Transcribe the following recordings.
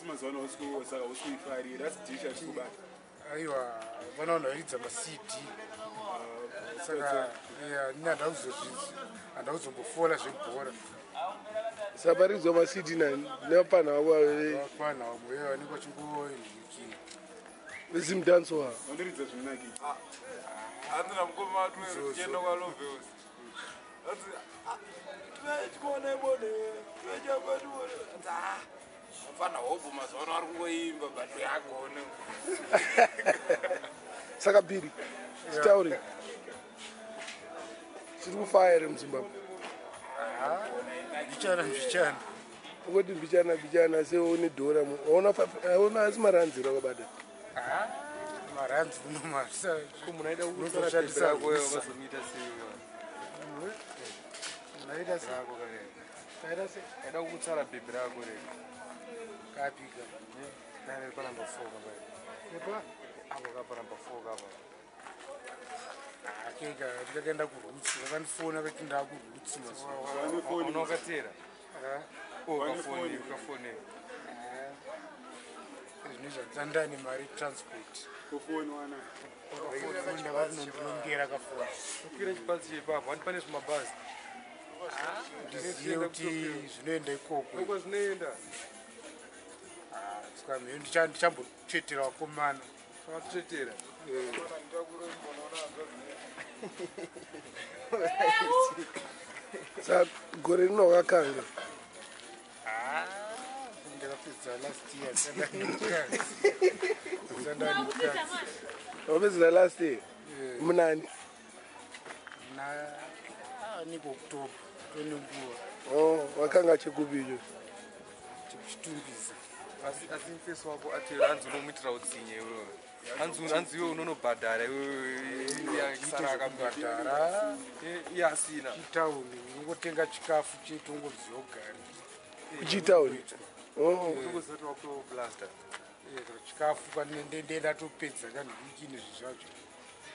Asi mazuva ano saka usi kuifarira, asi dishi achisi kubata. Aiwa, vana vanhu vairidza maCD, saka ini handakuzombofola zvebhora. Saka paridzwa maCD nani? Nevapana vavo? Vapana vamwe vanenge vachingoinhikina. Vezimdanso. Vandoridza zvinonakidza. Handina mukoma watienda kwaLovels. Tikuona ibone, tione. Mfana hobo mazuva ano ari kungoimba, but agone. Saka Biri, titaure, tiri kufaya here muZimbabwe? Mbichana mbichana. Ungoti mbichana mbichana, seune dhora aona, asi maranziro akabata. Maranzi unomarisa. Munhu aida Unotoshandisa kutsara rusa. vazomuita sei? Naita se Rako kare. Taita se Aida kukutsara bhebhi rako rega. Kapika. Dare panamba 4 kapa. Epa. Apo kapa namba 4 kapa. Akeka ndikakaenda kuRoots, vakandifona kati ndakuRoots mazuva. Una wakatera? Ukafoni, ukafoni. Zvine zvadzandani mari transport. Kufoni wana. Ndakatinondinongera kafoni. Ukwira chibhazi chepapo, handi pane zvimabhazi. Ndizive kuti zvinoenda ikoko. Uko zvinoenda. Saka mhe ndichambotsvetera vakomana. Sakatsvetera. Saka gore rino wakakanga? Ndakapedza last year, sandandikadzi. Wakapedzera last year munani? Na niko October, tonenguva. Oh, wakanga chekupi icho? Chekuchitumbiza. Asi mufesi wako atera, hanzi unomuitira utsinye iwewe. Hanzi iwe unonobhadhara iwewe, sara akabhadhara. Bhadhara. Iye asina. Chitauni unongotenga chikafu chete, ungoziva ugari. Kuchitauni? Oh. Unongozoti wakutoblasta. Chikafu kandendatopedza kanhikini zvi zvacho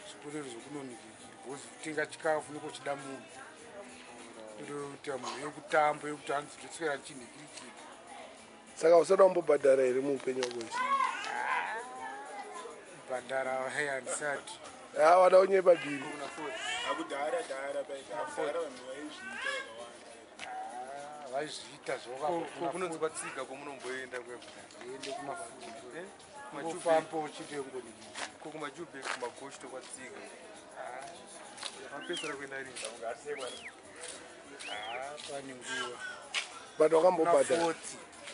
zviporero zvokunonikikira, because kutenga chikafu nikochida munhu ndokuita munhu yekutamba yekuti hanzi ndoswera chinhikirikiri. Saka usada kumbobhadhara here muupenyu wako wese? Bhadhara handisati. Ha, wada kunyepa, Biri. Akudhara dhara paita, akudhara vanhu vaizviita vakawanda. Vaizviita. Ko kunonzi kwatsiga kwamunomboenda kweko? Zvokaende kumafundo. Kumajubek. Kufamba uchite ngonikiri. Ko kumaJubek, kumagoshto kwatsiga. Mapesera kuenda rini? Pane nguva. But wakambobhadhara? 40.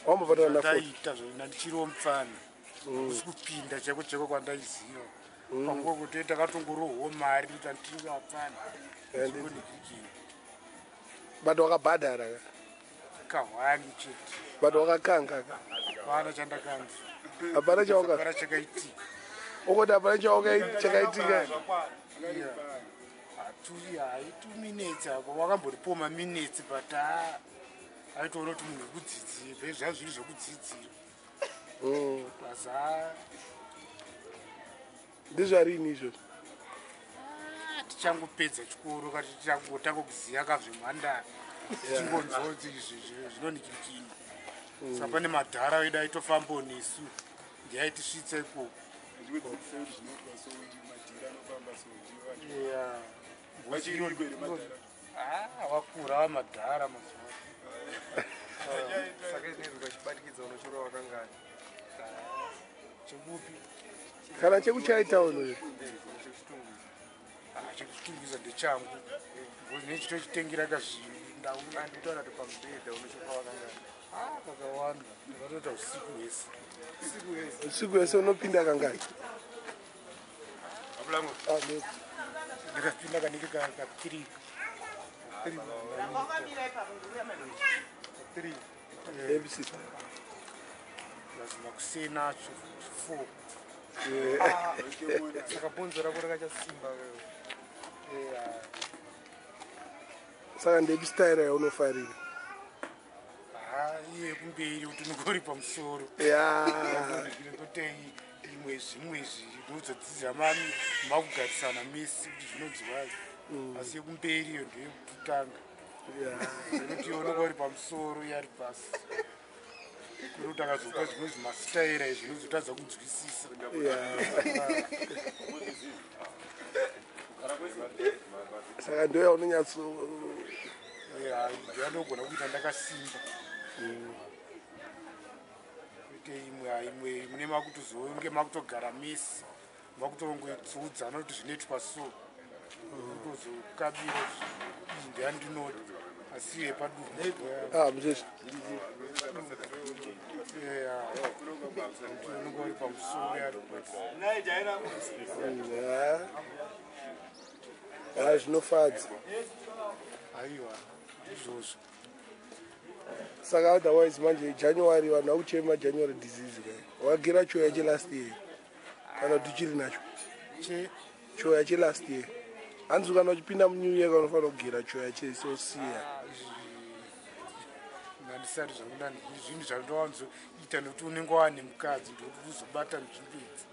Wakambobhadhara na 40? Ndaita zvaina ndichiriwo mupfana, kusi kupinda chaiko chaiko kwandaiziva panguva kuti takatongorohwo mari kuti anditiri vapfana zvingonikirikiri. But wakabhadhara ka? Kahwani chete. But wakakanga ka? Pana chandakanzi. Hapana chawaka? Pana chakaitika. Ukoti hapana chakaitika? Hai, 2 minutes apo wakamboripo maminutes, but ha, aitoona kuti munhu wekudzidzira zva zviri zvekudzidzira. Asi ha. Ndizvarini izvozvo? Tichangopedza chikoro kati tichangotanga kuziva kazvemhandara, tichingonzwa kuti izvi zvinonikirikini. Saka pane madhara edu aitofambawo nesu, ndiaitisvitsa ikoko. Achikudzidzisa kuti zvinoitwa so, madhiri anofamba so. Yeah. Vachiriko here madhara? Ah, wakura vamadhara mazuva. Saka izvinezvi ukachibatikidza unochora wakangani? Chekupi? Kana chekuchaitown uyu. Chekuchitungwiza. Ah, chekuchitungwiza ndechangu, because nechitochitengera kazvindau. Anditaura kuti pamubhedha unochora wakangani? Ah, kakawanda, ndakatoita usiku hwese. Usiku wese? Usiku wese unopinda kangani? Ah, Ndakapinda kanenge ka3. 3. MC. Lazima kusena acho 4. Saka bhonzo rako rakachasimba. Saka ndepi style yaunofarira? Ha, iye kumberi kuti unongori pamusoro. Nekuti imwe zvimwe zvinozodzidza makugarisana mesi kuti zvinonziwai, asi yekumberi iyo ndeyekutanga, nekuti iwe unonga uri pamusoro, iye ari pasi. Kuti akazopa zvimwe zvimasitaira izvi unozotadza kunzwisisa. Saka ndo yaunonyatso. Ndinogona kuita ndakasimba. Kuite imwe imwe mune makutozonge makutogara misi, makutongoitsiudzana kuti zvinoitwa so, kutozokabira iyi ndeyandinoda, asi yepadumbu. Ah, muzvezvi. Unenge uri pamusoro yari. Ha, zvinofadza. Aiwa, izvozvo. Saka otherwise manje January vanhu vakuchema January disease kai. Wagira choya chelast year kana kuti uchiri nacho? Che? Choya chelast year. Hanzi kana uchipinda munew year unofanira kugera choya chesosiya. Ndandisati zvangu zvinhu zvandowanzoita nekuti unenge wane mukadzi, ndokuti uzobata nzvimbo idzi,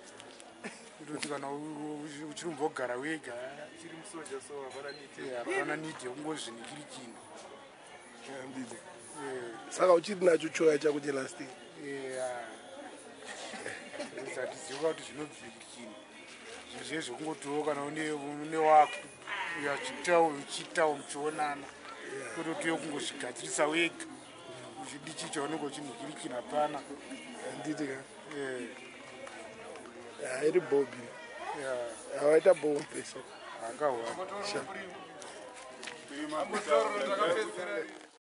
kutoti kana uchirumbogara wega. Chiri musoja, so hapana need. Hapana need yekungozvinikirikina. Handiti? Saka uchiri nacho choya chako chelast year? Hatiziva kuti zvinobvirikina zvinhu zve zvekungotiwo kana une wako uyachiitawo uchiitawo muchionana, kutoti kungozvigadzirisa wega uchidichi chaunenge uchinhikirikina hapana. Handiti ka? Ha, iri bobi. Hawaita bombe so. Akahwa. Takapedzera.